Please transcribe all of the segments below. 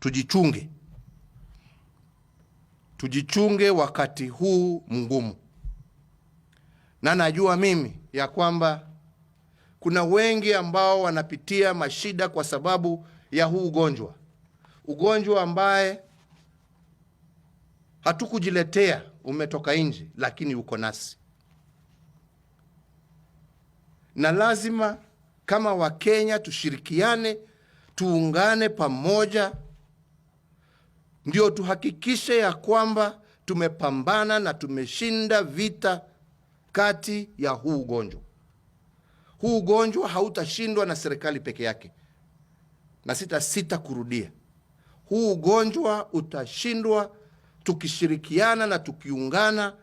Tujichunge, tujichunge wakati huu mgumu, na najua mimi ya kwamba kuna wengi ambao wanapitia mashida kwa sababu ya huu ugonjwa, ugonjwa ambaye hatukujiletea, umetoka nje, lakini uko nasi, na lazima kama Wakenya tushirikiane, tuungane pamoja, ndio tuhakikishe ya kwamba tumepambana na tumeshinda vita kati ya huu ugonjwa. Huu ugonjwa hautashindwa na serikali peke yake, na sita kurudia, huu ugonjwa utashindwa tukishirikiana na tukiungana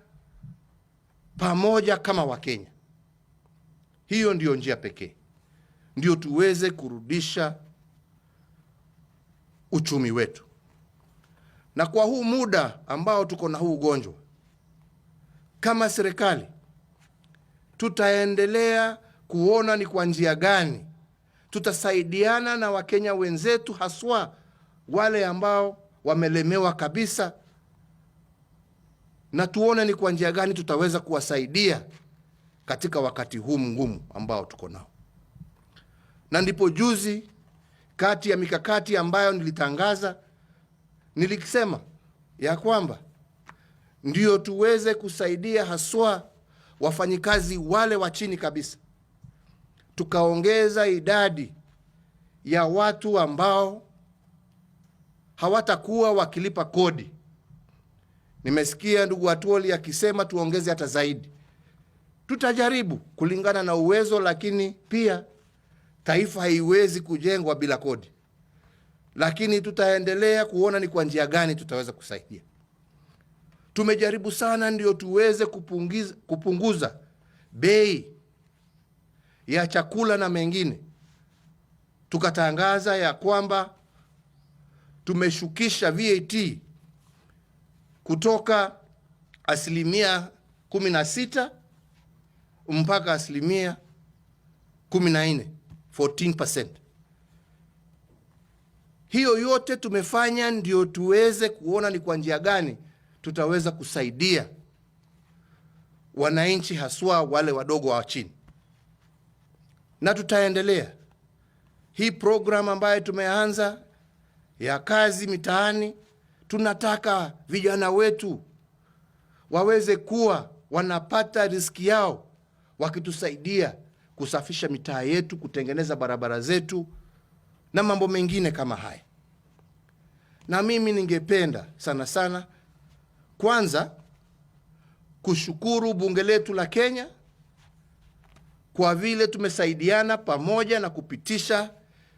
pamoja kama Wakenya. Hiyo ndiyo njia pekee ndio tuweze kurudisha uchumi wetu. Na kwa huu muda ambao tuko na huu ugonjwa, kama serikali tutaendelea kuona ni kwa njia gani tutasaidiana na Wakenya wenzetu, haswa wale ambao wamelemewa kabisa, na tuone ni kwa njia gani tutaweza kuwasaidia katika wakati huu mgumu ambao tuko nao. Na ndipo juzi, kati ya mikakati ambayo nilitangaza, nilisema ya kwamba ndio tuweze kusaidia haswa wafanyikazi wale wa chini kabisa, tukaongeza idadi ya watu ambao hawatakuwa wakilipa kodi. Nimesikia ndugu Atwoli akisema tuongeze hata zaidi. Tutajaribu kulingana na uwezo, lakini pia taifa haiwezi kujengwa bila kodi, lakini tutaendelea kuona ni kwa njia gani tutaweza kusaidia. Tumejaribu sana ndio tuweze kupunguza bei ya chakula na mengine. Tukatangaza ya kwamba tumeshukisha VAT kutoka 16% mpaka 14%, 14%. Hiyo yote tumefanya ndio tuweze kuona ni kwa njia gani tutaweza kusaidia wananchi haswa wale wadogo wa chini, na tutaendelea hii program ambayo tumeanza ya kazi mitaani. Tunataka vijana wetu waweze kuwa wanapata riziki yao wakitusaidia kusafisha mitaa yetu, kutengeneza barabara zetu na mambo mengine kama haya. Na mimi ningependa sana sana kwanza kushukuru bunge letu la Kenya kwa vile tumesaidiana pamoja na kupitisha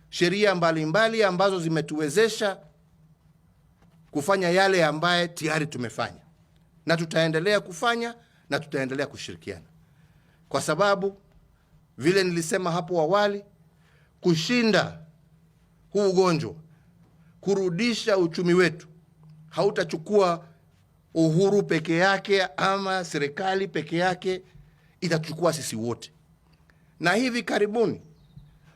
sheria mbalimbali ambazo zimetuwezesha kufanya yale ambaye tayari tumefanya na tutaendelea kufanya na tutaendelea kushirikiana, kwa sababu vile nilisema hapo awali, kushinda huu ugonjwa, kurudisha uchumi wetu hautachukua Uhuru peke yake ama serikali peke yake, itachukua sisi wote. Na hivi karibuni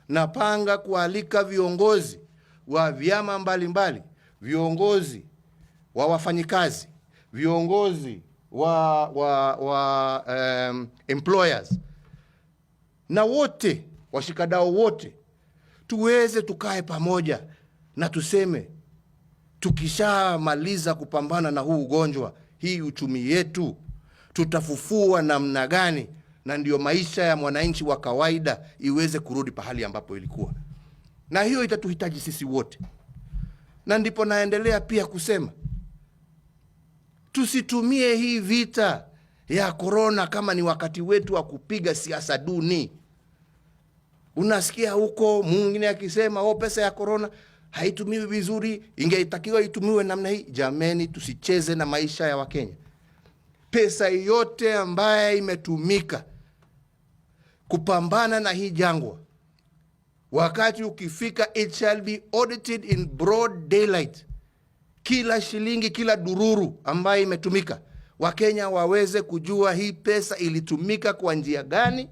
napanga kualika viongozi wa vyama mbalimbali, viongozi wa wafanyikazi, viongozi wa employers na wote washikadau wote, tuweze tukae pamoja na tuseme tukishamaliza kupambana na huu ugonjwa, hii uchumi yetu tutafufua namna gani, na ndiyo maisha ya mwananchi wa kawaida iweze kurudi pahali ambapo ilikuwa, na hiyo itatuhitaji sisi wote. Na ndipo naendelea pia kusema tusitumie hii vita ya korona kama ni wakati wetu wa kupiga siasa duni. Unasikia huko mwingine akisema, oh, pesa ya korona haitumiwi vizuri, ingetakiwa itumiwe namna hii. Jameni, tusicheze na maisha ya Wakenya. Pesa yote ambaye imetumika kupambana na hii jangwa, wakati ukifika, it shall be audited in broad daylight. Kila shilingi, kila dururu ambayo imetumika, Wakenya waweze kujua hii pesa ilitumika kwa njia gani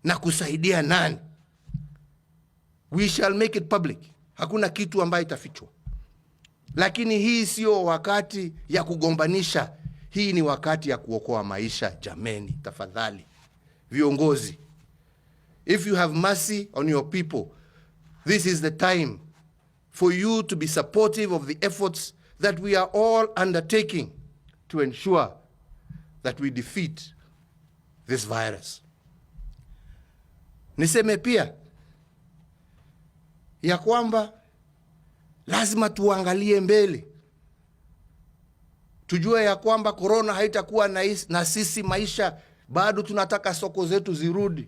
na kusaidia nani. We shall make it public. Hakuna kitu ambayo itafichwa, lakini hii sio wakati ya kugombanisha. Hii ni wakati ya kuokoa maisha. Jameni, tafadhali viongozi, if you have mercy on your people, this is the time for you to be supportive of the efforts that we are all undertaking to ensure that we defeat this virus. Niseme pia ya kwamba lazima tuangalie mbele, tujue ya kwamba korona haitakuwa na sisi maisha, bado tunataka soko zetu zirudi.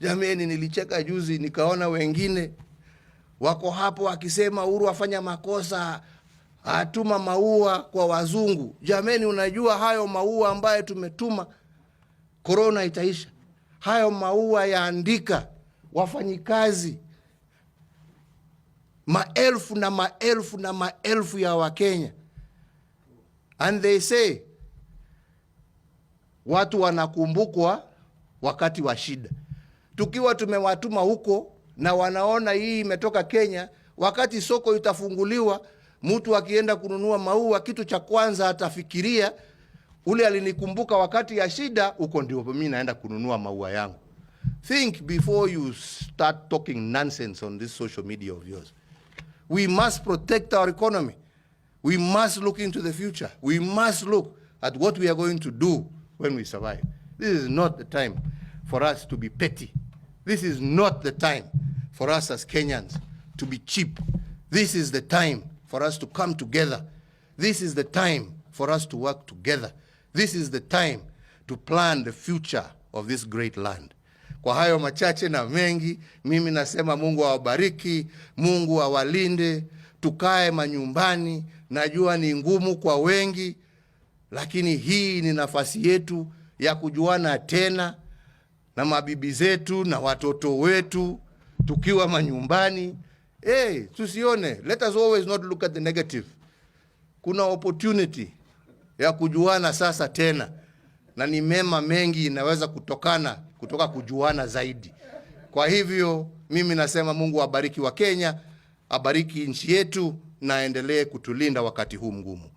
Jameni, nilicheka juzi nikaona wengine wako hapo wakisema Uhuru afanya makosa, atuma maua kwa wazungu. Jameni, unajua hayo maua ambayo tumetuma, korona itaisha. Hayo maua yaandika wafanyikazi maelfu na maelfu na maelfu ya Wakenya, and they say watu wanakumbukwa wakati wa shida. Tukiwa tumewatuma huko na wanaona hii imetoka Kenya, wakati soko itafunguliwa, mtu akienda kununua maua, kitu cha kwanza atafikiria ule alinikumbuka wakati ya shida, huko ndio mimi naenda kununua maua yangu. Think before you start talking nonsense on this social media of yours. We must protect our economy. We must look into the future. We must look at what we are going to do when we survive. This is not the time for us to be petty. This is not the time for us as Kenyans to be cheap. This is the time for us to come together. This is the time for us to work together. This is the time to plan the future of this great land. Kwa hayo machache na mengi, mimi nasema Mungu awabariki, Mungu awalinde, tukae manyumbani. Najua ni ngumu kwa wengi, lakini hii ni nafasi yetu ya kujuana tena na mabibi zetu na watoto wetu tukiwa manyumbani. Hey, tusione, let us always not look at the negative. Kuna opportunity ya kujuana sasa tena, na ni mema mengi inaweza kutokana kutoka kujuana zaidi. Kwa hivyo mimi nasema Mungu abariki Wakenya, abariki nchi yetu na aendelee kutulinda wakati huu mgumu.